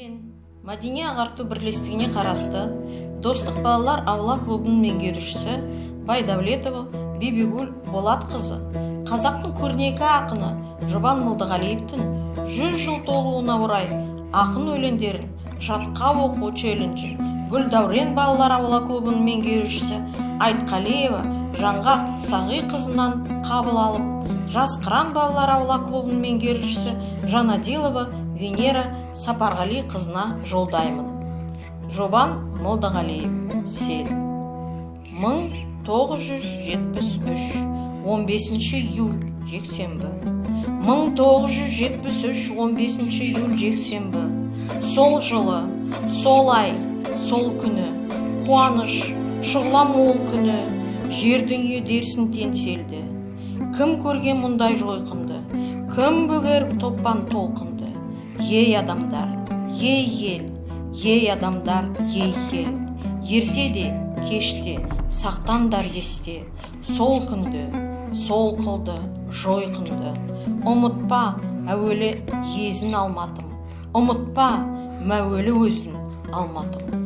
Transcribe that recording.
Мен мәдени ағарту бірлестігіне қарасты «Достық» балалар аула клубының меңгерушісі Байдәулетова Бибігүл Болатқызы қазақтың көрнекі ақыны Жұбан Молдағалиевтің 100 жыл толуына орай ақын өлеңдерін жатқа оқу челленджін «Гүлдәурен» балалар аула клубының меңгерушісі Айтқалиева Жаңғақ Сағиқызынан қабыл алып, «Жас қыран» балалар аула клубының меңгерушісі Жанадилова Венера Сапарғали қызына жолдаймын. Жұбан Молдағалиев, «Сел». 1973, 15 июль, жексенбі. 1973, 15 июль, жексенбі. Сол жылы, сол ай, сол күні, қуаныш, шұғыла мол күні, жер дүние дерсін теңселді. Кім көрген мұндай жойқынды, кім бөгер топан толқынды? Ей, адамдар, ей, ел, ей, адамдар, ей, ел, ерте де, кеште сақтаңдар есте сол күнді, сол қылды жойқынды. Ұмытпа әуелі езін, Алматым, ұмытпа мәуелі өзін, Алматым.